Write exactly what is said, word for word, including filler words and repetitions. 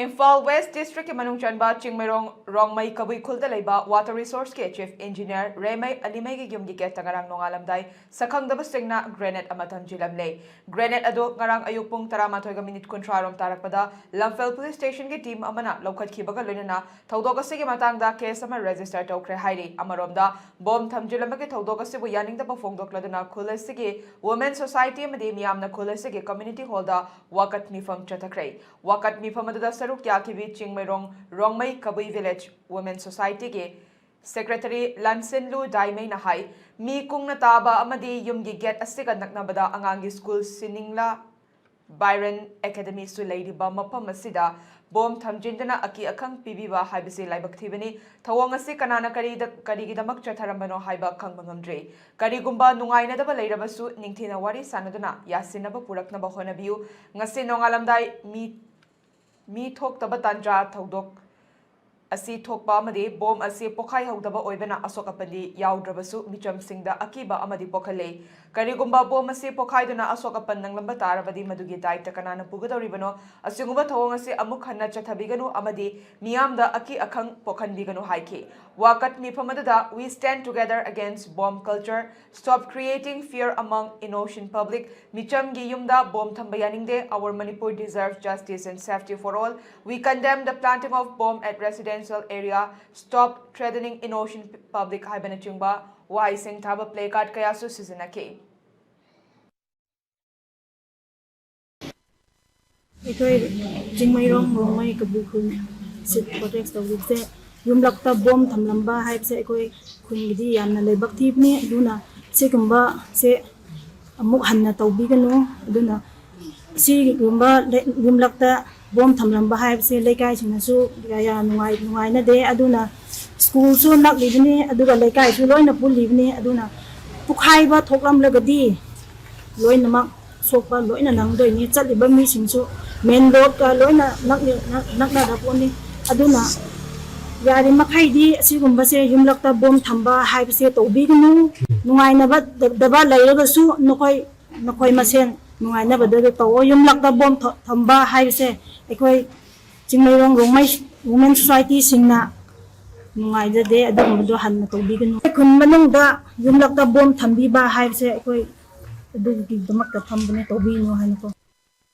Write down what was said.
Imphal west ꯗꯤꯁꯇ꯭ꯔꯤꯛꯀꯤ ꯃꯅꯨꯡ ꯆꯟꯕ ꯆꯤꯡꯃꯩꯔꯣꯡ ꯔꯣꯡꯃꯩ ꯀꯕꯨꯏ ꯈꯨꯜꯗ ꯂꯩꯕ ꯋꯥꯇꯔ ꯔꯤꯁꯣꯔꯁꯀꯤ ꯆꯤꯐ ꯏꯟꯖꯤꯅꯤꯌꯔ ꯔꯦꯃꯩ ꯑꯂꯤꯃꯩꯒꯤ ꯌꯨꯝꯒꯤ ꯒꯦꯠꯇ ꯉꯔꯥꯡ ꯅꯣꯡꯉꯥꯜꯂꯝꯗꯥꯏ ꯁꯛꯈꯪꯗꯕꯁꯤꯡꯅ ꯒ꯭ꯔꯦꯅꯦꯗ ꯑꯃ ꯊꯝꯖꯤꯜꯂꯝꯂꯦ꯫ ꯒ꯭ꯔꯦꯅꯦꯗ ꯑꯗꯨ ꯉꯔꯥꯡ ꯑꯌꯨꯛ ꯄꯨꯡ ꯇꯔꯥꯃꯥꯊꯣꯏꯒ ꯃꯤꯅꯤꯠ ꯀꯨꯟꯊ꯭ꯔꯥ ꯔꯣꯝ ꯇꯥꯔꯛꯄꯗ ꯂꯝꯐꯦꯜ ꯄꯨꯂꯤꯁ ꯁ꯭ꯇꯦꯁꯟꯒꯤ ꯇꯤꯝ ꯑꯃꯅ ꯂꯧꯈꯠꯈꯤꯕꯒ ꯂꯣꯏꯅꯅ ꯊꯧꯗꯣꯛ ꯑꯁꯤꯒꯤ ꯃꯇꯥꯡꯗ ꯀꯦꯁ ꯑꯃ ꯔꯦꯖꯤꯁꯇꯔ ꯇꯧꯈ꯭ꯔꯦ ꯍꯥꯏꯔꯤ꯫ ꯑꯃꯔꯣꯝꯗ, ꯕꯣꯝ ꯊꯝꯖꯤꯜꯂꯝꯕꯒꯤ ꯊꯧꯗꯣꯛ ꯑꯁꯤꯕꯨ ꯌꯥꯅꯤꯡꯗꯕ ꯐꯣꯡꯗꯣꯛꯂꯗꯨꯅ ꯈꯨꯜ ꯑꯁꯤꯒꯤ ꯋꯨꯃꯦꯟ ꯁꯣꯁꯥꯏꯇꯤ ꯑꯃꯗꯤ ꯃꯤꯌꯥꯝꯅ ꯈꯨꯜ ꯑꯁꯤꯒꯤ ꯀꯝꯃ꯭ꯌꯨꯅꯤꯇꯤ ꯍꯣꯜꯗ ꯋꯥꯀꯠ ꯃꯤꯐꯝ ꯆꯠꯊꯈ꯭ꯔꯦ꯫ ꯋꯥꯀꯠ ꯃꯤꯐꯝ ꯑꯗꯨꯗ ꯁꯔꯨꯛ ꯌꯥꯈꯤꯕꯤ ꯆꯤꯡꯃꯩꯔꯣꯡ ꯔꯣꯡꯃꯩ ꯀꯕꯨꯏ ꯚꯤꯂꯦꯖ ꯋꯨꯃꯦꯟ ꯁꯣꯁꯥꯏꯇꯤꯒꯤ ꯁꯦꯀ꯭ꯔꯦꯇꯔꯤ ꯂꯥꯟꯁꯤꯟꯂꯨ ꯗꯥꯏꯃꯩꯅ ꯍꯥꯏ, ꯃꯤ ꯀꯨꯡꯅ ꯇꯥꯕ ꯑꯃꯗꯤ ꯌꯨꯝꯒꯤ ꯒꯦꯠ ꯑꯁꯤꯒ ꯅꯛꯅꯕꯗ ꯑꯉꯥꯡꯒꯤ ꯁ꯭ꯀꯨꯜ ꯁꯤꯅꯤꯡꯂꯥ ꯕꯥꯏꯔꯟ ꯑꯦꯀꯥꯗꯃꯤꯁꯨ ꯂꯩꯔꯤꯕ ꯃꯐꯝ ꯑꯁꯤꯗ ꯕꯣꯝ ꯊꯝꯖꯤꯟꯗꯨꯅ ꯑꯀꯤ ꯑꯈꯪ ꯄꯤꯕꯤꯕ ꯍꯥꯏꯕꯁꯤ ꯂꯥꯏꯕꯛ ꯊꯤꯕꯅꯤ꯫ ꯊꯧꯑꯣꯡ ꯑꯁꯤ ꯀꯅꯥꯅ ꯀꯔꯤꯗ-, ꯀꯔꯤꯒꯤꯗꯃꯛ ꯆꯠꯊꯔꯝꯕꯅꯣ ꯍꯥꯏꯕ ꯈꯪꯕ ꯉꯝꯗ꯭ꯔꯤ꯫ ꯀꯔꯤꯒꯨꯝꯕ ꯅꯨꯡꯉꯥꯏꯅꯗꯕ ꯂꯩꯔꯕꯁꯨ ꯅꯤꯡꯊꯤꯅ ꯋꯥꯔꯤ ꯁꯥꯟꯅꯗꯨꯅ ꯌꯥꯁꯤꯟꯅꯕ ꯄꯨꯔꯛꯅꯕ ꯍꯣꯠꯅꯕꯤꯌꯨ꯫ ꯉꯁꯤ ꯅꯣꯡꯉꯥꯜꯂꯝꯗꯥꯏ ꯃꯤ ꯃꯤ ꯊꯣꯛꯇꯕ ꯇꯥꯟꯖꯥ ꯊꯧꯗꯣꯛ ꯑꯁꯤ ꯊꯣꯛꯄ ꯑꯃꯗꯤ ꯕꯣꯝ ꯑꯁꯤ ꯄꯣꯈꯥꯏꯍꯧꯗꯕ ꯑꯣꯏꯕꯅ ꯑꯁꯣꯛ ꯑꯄꯟꯗꯤ ꯌꯥꯎꯗ꯭ꯔꯕꯁꯨ ꯃꯤꯆꯝꯁꯤꯡꯗ ꯑꯀꯤꯕ ꯑꯃꯗꯤ ꯄꯣꯛꯍꯜꯂꯦ꯫ ꯀꯔꯤꯒꯨꯝꯕ ꯕꯣꯝ ꯑꯁꯤ ꯄꯣꯈꯥꯏꯗꯨꯅ ꯑꯁꯣꯛ ꯑꯄꯟ ꯅꯪꯂꯝꯕ ꯇꯥꯔꯕꯗꯤ ꯃꯗꯨꯒꯤ ꯗꯥꯏꯇ ꯀꯅꯥꯅ ꯄꯨꯒꯗꯧꯔꯤꯕꯅꯣ? ꯑꯁꯤꯒꯨꯝꯕ ꯊꯧꯑꯣꯡ ꯑꯁꯤ ꯑꯃꯨꯛ ꯍꯟꯅ ꯆꯠꯊꯕꯤꯒꯅꯨ ꯑꯃꯗꯤ ꯃꯤꯌꯥꯝꯗ ꯑꯀꯤ ꯑꯈꯪ ꯄꯣꯛꯍꯟꯕꯤꯒꯅꯨ ꯍꯥꯏꯈꯤ꯫ ꯋꯥꯀꯠ ꯃꯤꯐꯝ ꯑꯗꯨꯗ We stand together against bomb culture, stop creating fear among innocent public, ꯃꯤꯆꯝꯒꯤ ꯌꯨꯝꯗ ꯕꯣꯝ ꯊꯝꯕ ꯌꯥꯅꯤꯡꯗꯦ, Our Manipur deserves justice and safety for all, We condemn the planting of bomb at residential area, Stop threatening innocent public ꯍꯥꯏꯕꯅꯆꯤꯡꯕ ꯋꯥꯍꯩꯁꯤꯡ ꯊꯥꯕ play card ꯀꯌꯥꯁꯨ ꯁꯤꯖꯤꯟꯅꯈꯤ꯫ ꯑꯩꯈꯣꯏ ꯆꯤꯡꯃꯩꯔꯣꯡ ꯔꯣꯡꯃꯩ ꯀꯕꯨꯏ ꯈꯨꯜ ꯁꯤꯠ ꯄ꯭ꯔꯣꯇꯦꯁ ꯇꯧꯔꯤꯕꯁꯦ, ꯌꯨꯝꯂꯛꯇ ꯕꯣꯝ ꯊꯝꯂꯝꯕ ꯍꯥꯏꯕꯁꯦ ꯑꯩꯈꯣꯏ ꯈꯨꯟꯒꯤꯗꯤ ꯌꯥꯝꯅ ꯂꯥꯏꯕꯛ ꯊꯤꯕꯅꯤ꯫ ꯑꯗꯨꯅ ꯁꯤꯒꯨꯝꯕꯁꯦ ꯑꯃꯨꯛ ꯍꯟꯅ ꯇꯧꯕꯤꯒꯅꯨ꯫ ꯑꯗꯨꯅ ꯁꯤꯒꯨꯝꯕ ꯂꯩ-, ꯌꯨꯝꯂꯛꯇ ꯕꯣꯝ ꯊꯝꯂꯝꯕ ꯍꯥꯏꯕꯁꯦ ꯂꯩꯀꯥꯏꯁꯤꯡꯅꯁꯨ ꯀꯌꯥ ꯅꯨꯡꯉꯥꯏ-, ꯅꯨꯡꯉꯥꯏꯅꯗꯦ꯫ ꯑꯗꯨꯅ ꯁ꯭ꯀꯨꯜꯁꯨ ꯅꯛꯂꯤꯕꯅꯤ, ꯑꯗꯨꯒ ꯂꯩꯀꯥꯏꯁꯨ ꯂꯣꯏꯅ ꯄꯨꯜꯂꯤꯕꯅꯤ꯫ ꯑꯗꯨꯅ ꯄꯣꯈꯥꯏꯕ ꯊꯣꯛꯂꯝꯂꯒꯗꯤ ꯂꯣꯏꯅꯃꯛ ꯁꯣꯛꯄ ꯂꯣꯏꯅ ꯅꯪꯗꯣꯏꯅꯤ꯫ ꯆꯠꯂꯤꯕ ꯃꯤꯁꯤꯡꯁꯨ ꯃꯦꯟ ꯔꯣꯗꯀ ꯂꯣꯏꯅ ꯅꯛꯅ-, ꯅꯛ-, ꯅꯛꯅꯔ ꯄꯣꯠꯅꯤ꯫ ꯑꯗꯨꯅ ꯌꯥꯔꯤꯃꯈꯩꯗꯤ ꯑꯁꯤꯒꯨꯝꯕꯁꯦ ꯌꯨꯝꯂꯛꯇ ꯕꯣꯝ ꯊꯝꯕ ꯍꯥꯏꯕꯁꯦ ꯇꯧꯕꯤꯒꯅꯨ꯫ ꯅꯨꯡꯉꯥꯏꯅꯕ ꯗ-, ꯗꯕ ꯂꯩꯔꯒꯁꯨ ꯅꯈꯣꯏ, ꯅꯈꯣꯏ ꯃꯁꯦꯟ ꯅꯨꯡꯉꯥꯏꯅꯕꯗ ꯇꯧꯑꯣ꯫ ꯌꯨꯝꯂꯛꯇ ꯕꯣꯝ ꯊ-, ꯊꯝꯕ ꯍꯥꯏꯕꯁꯦ ꯑꯩꯈꯣꯏ ꯆꯤꯡꯃꯩꯔꯣꯡ ꯔꯣꯡꯃꯩ ꯋꯨꯃꯦꯟ ꯁꯣꯁꯥꯏꯇꯤꯁꯤꯡꯅ ꯅꯨꯡꯉꯥꯏꯖꯗꯦ꯫ ꯑꯗꯨꯒꯨꯝꯕꯗꯣ ꯍꯟꯅ ꯇꯧꯕꯤꯒꯅꯨ꯫ ꯑꯩꯈꯣꯏ ꯈꯨꯟ ꯃꯅꯨꯡꯗ ꯌꯨꯝꯂꯛꯇ ꯕꯣꯝ ꯊꯝꯕꯤꯕ ꯍꯥꯏꯕꯁꯦ ꯑꯩꯈꯣꯏ ꯑꯗꯨꯒꯤꯗꯃꯛꯇ ꯐꯝꯕꯅꯦ, ꯇꯧꯕꯤꯒꯅꯨ ꯍꯥꯏꯅꯀꯣ꯫